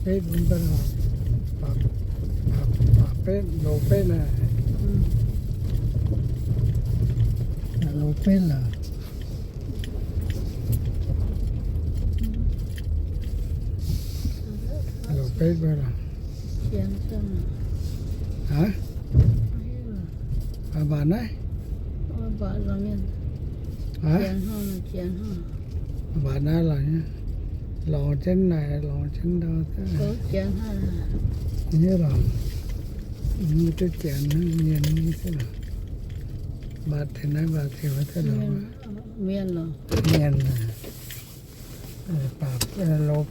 Betv, betv, loz betv naaiv. Loz betv lorqc. Loz betv lorqc. Aa, mbatc naaiv. Aa, mbatc naaiv lorqc, lorngx jienv naaic, lorngx jienv ndau. Yie lorqc, mv duqv janx mienh, mbatc tengx naaiv, mbatc tengx wuov, mienh, loz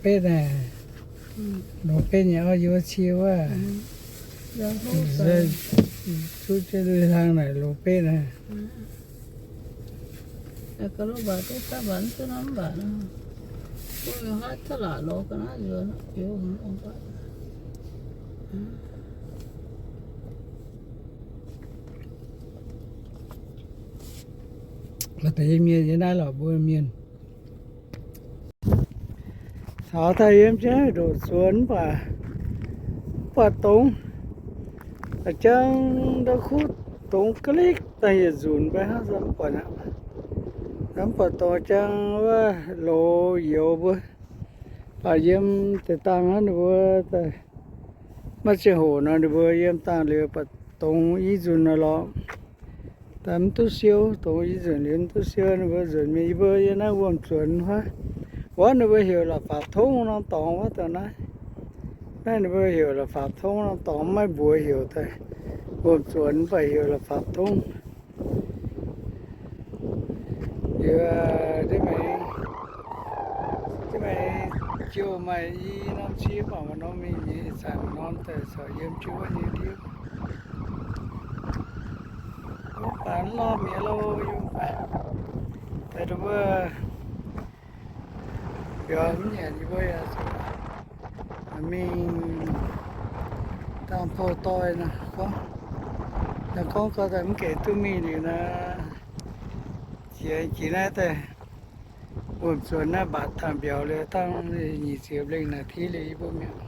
betv naaiv. Loz betv nyei, orv, yie wuov cie wuov. Zuqv jienv lui-hlang naaic loz betv naaiv. Maaih deix mienh yiem naaiv lorqc, mbuo mienh. Taux daaih yiem jienv ndoqc zuonx mv baac, mv baac dongx, jang ndau kuv dongx ga'likv daaih yietc nzunc mbai hnangv, mv buatc aqv. Mv buatc dongx jang wuov loz youz mbuo. Baac yiem deix dangh hnangv ninh mbuo maiv ziangh hoc nor, ninh mbuo yiem dangh liuz baac dongx i nzunc naaic lorqc. Daaih mv duqv siou, dongx i nzunc liuz mv duqv siou, ninh mbuo nzunc mingh, yie mbuo yiem naaiv wuom-zuonx wuov. Wuov ninh mbuo heuc la'fapc tongv norm dorngx wuov dongh naaiv. Naaiv ninh mbuo heuc la'fapc tongv norm dorngx, maiv mbuox heuc daaih. Wuom-zuonx mv baac heuc la'fapc tongv. Liuz, aa, diev maengx, diev maengx jouh maaih i norm cie, mv baac maaih norm mingh nyei, ih zanc norm daaih corc yiem jienv wuov nyei ndiev. Mv baac mv lorh mienh lo, yie mv baac daaih duqv mbuo, yaac mv nyanc yie mbuo yaac zuqc mingh dangh pou doix nor gorngv, naaiv gorngv gau daaih mv gaengh duqv mingh liuz nor, jiex jiex naaiv daaih wuom-zuonx naaiv mbatc dangh mbiauz liuz dangh nyic ziepc lengh naaic tiuv liuz yie mbuo mi'aqv.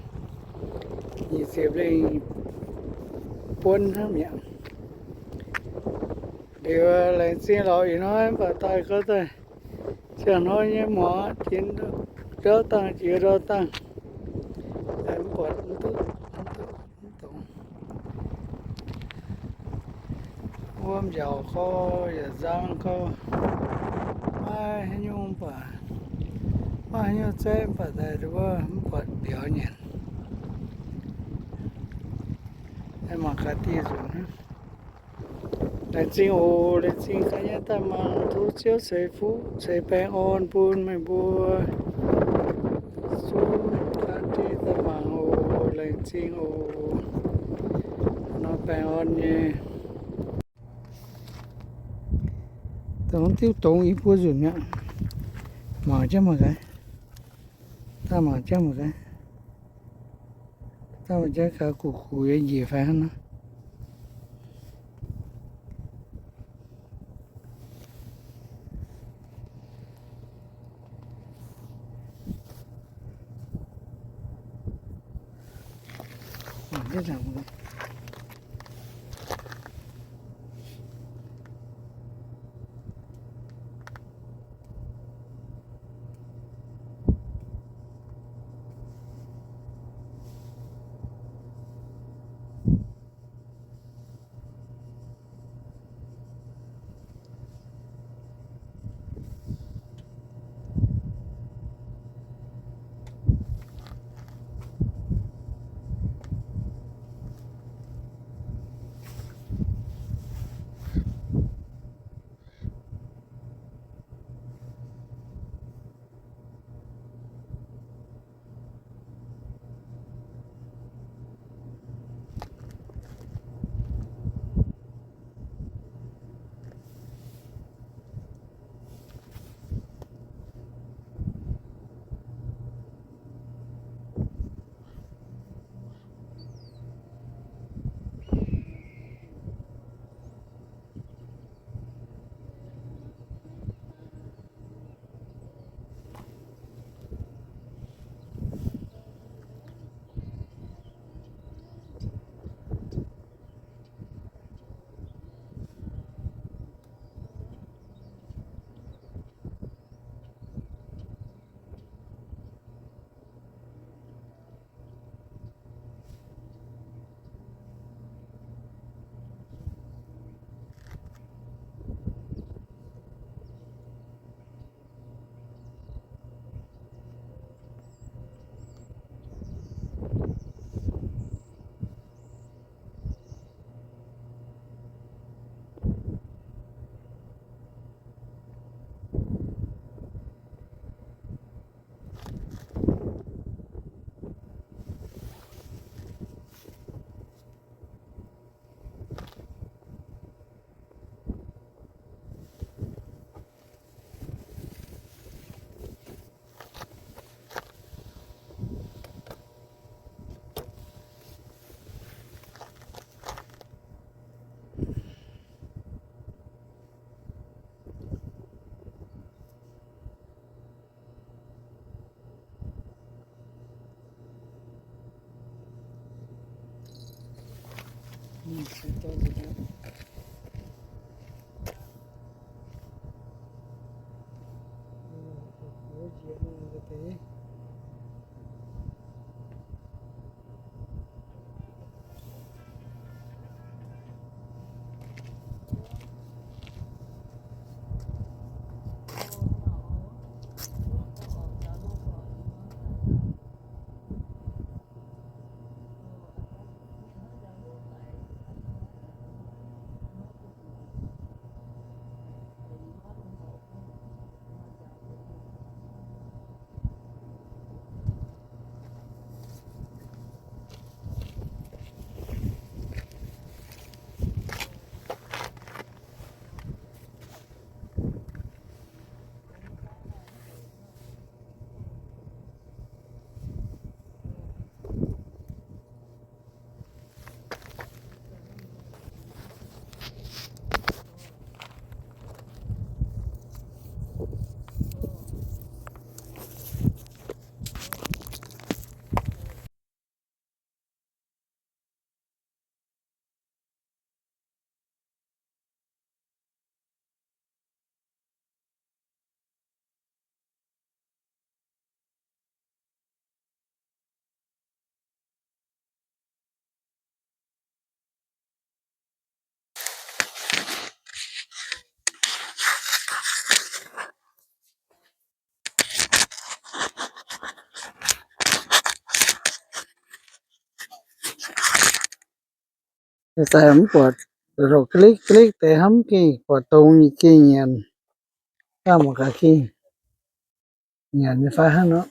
Nyic ziepc lengh buonv hnangv mi'aqv. Liuz laengz zingh lorz ih hnoi mv baac daaih gorngv daaih ziangh hnoi nyei muangx jiex ndau dangh jiex ndau dangh, mv buatc mv duqv, mv duqv, mv dongz. Wuom njaaux gau, yaac nzang gau, maiv haaix nyungc mv baac, maiv haaix nyungc zeiv mv baac daaih wuov mv buatc mbiauz nyanc. Mangc gaax dieh nzunc hnangv. Laengz zingh oc, laengz zingh gaax nyei daaih mangc, tov Ziouv ceix fuqv ceix baengh orn bun meih mbuo. Zungv gaax dieh daaih mangc oc, laengz zingh oc. Nor baengh orn nyei. Dongh diuv dongz i buo nzunc mi'aqv. Mangc jienv mangc gaax. Daaih mangc jienv mangc gaax. Daaih mangc jienv gaax, guqc guqc nyei njiec fai hnangv nor. Daaih mv buatc, loc ga'likv ga'likv deix hnamv gengh buatc dongz nyei gengh nyanc. Daaih mangc gaax gengh nyanc nyei fai hnangv nor.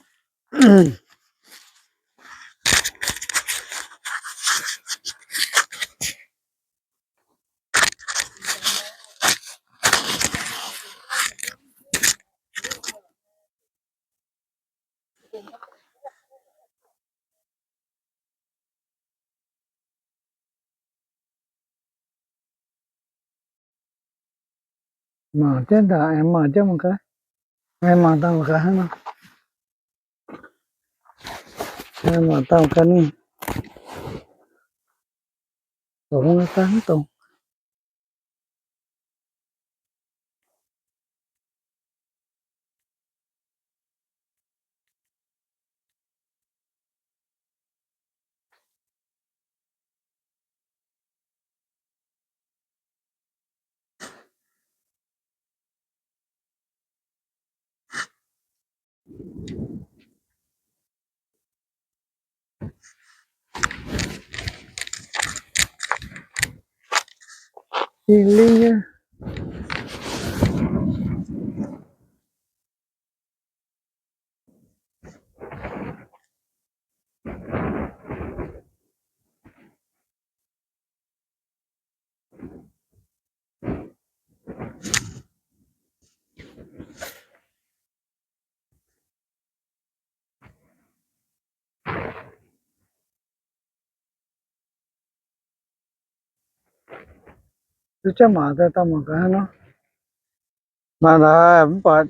Mangc jienv ndaangc, aengx mangc jienv mangc gaax. Aengx mangc dangh mangc gaax hnangv nor. Aengx mangc dangh mangc gaax ninh dongz daaih mv dongz. Dinh lingh nyei. Duqv jaav mangc daaih, daaih mangc gaax hnangv nor. Mangc daaih mv baac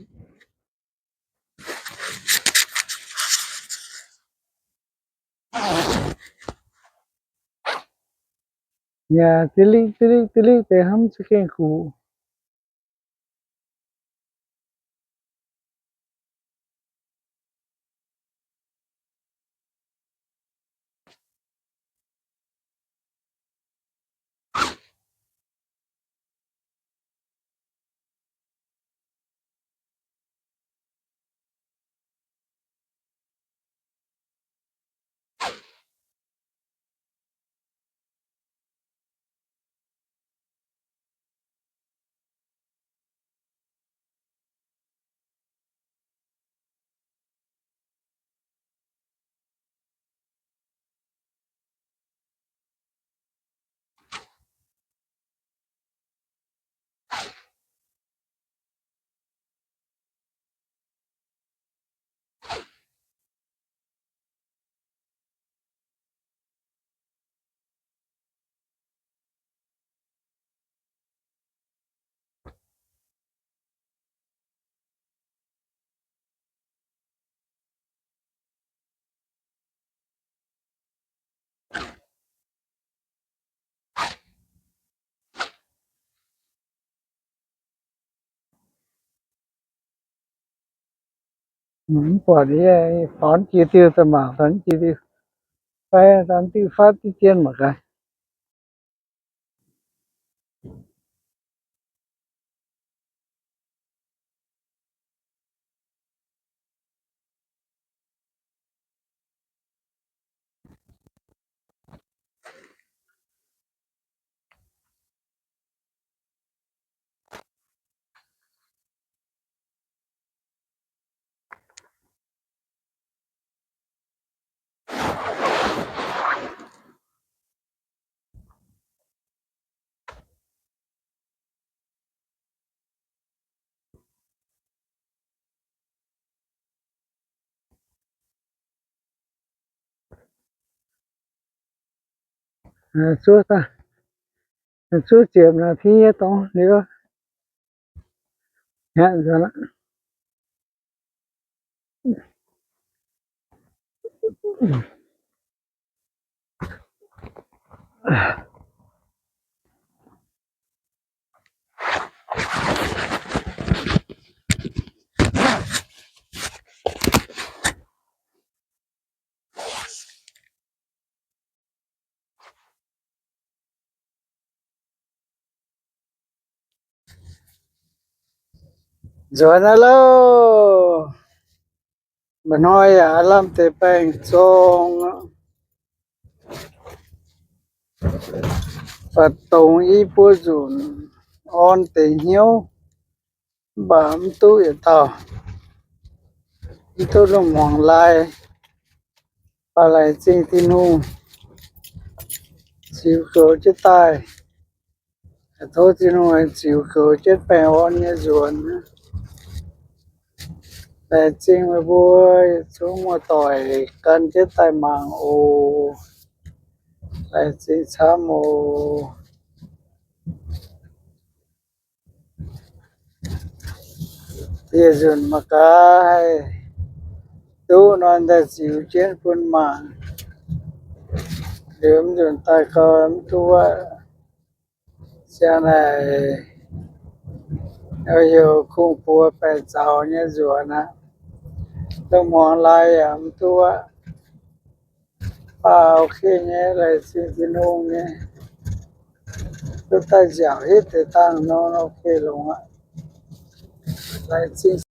yaac da'likv da'likv da'likv deix hnamv za'gengh kuv. Mv buatc, faaux jiex diuh daaih mangc, faaux jiex diuh, fai faaux diuh fatv diqv zien mangc gaax. Zuov daaih, zuov ziepc naaiv tiuv nyei dongh liuz, hnyangx nzuonx aqv. Nzuonx aqv loh. Mba'hnoi yaac lamh deix baengh zong aqv. Fatv dongz i buo nzunc orn deix hnyouv, mv baac mv duqv yietc dauh, mv duqv lungh muangx lai. Mv baac laengz zingh Tin-Hungh ziux goux jienv daaih. Tov Tin-Hungh ziux goux jienv baengh orn nyei nzuonx. Laengz zingh meih mbuo yietc zungv muoz-doic gan jienv daaih mangc oc. Laengz zingh camv oc. Yietc nzunc mangc gaax haih duqv nor, daaih ziux jienv bun mangc. Liuz mv nzunc daaih gau mv duqv aqv. Siang naaic heuc kungx buoz baeqc zaux nyei nzuonx aqv. Lungh muangx lai yaac mv duqv aqv. Baac ok nyei, laengz zingh Tin-Hungh nyei, duqv daaih nziaauc hitv deix dangh nor, ok longx aqv. Laengz zingh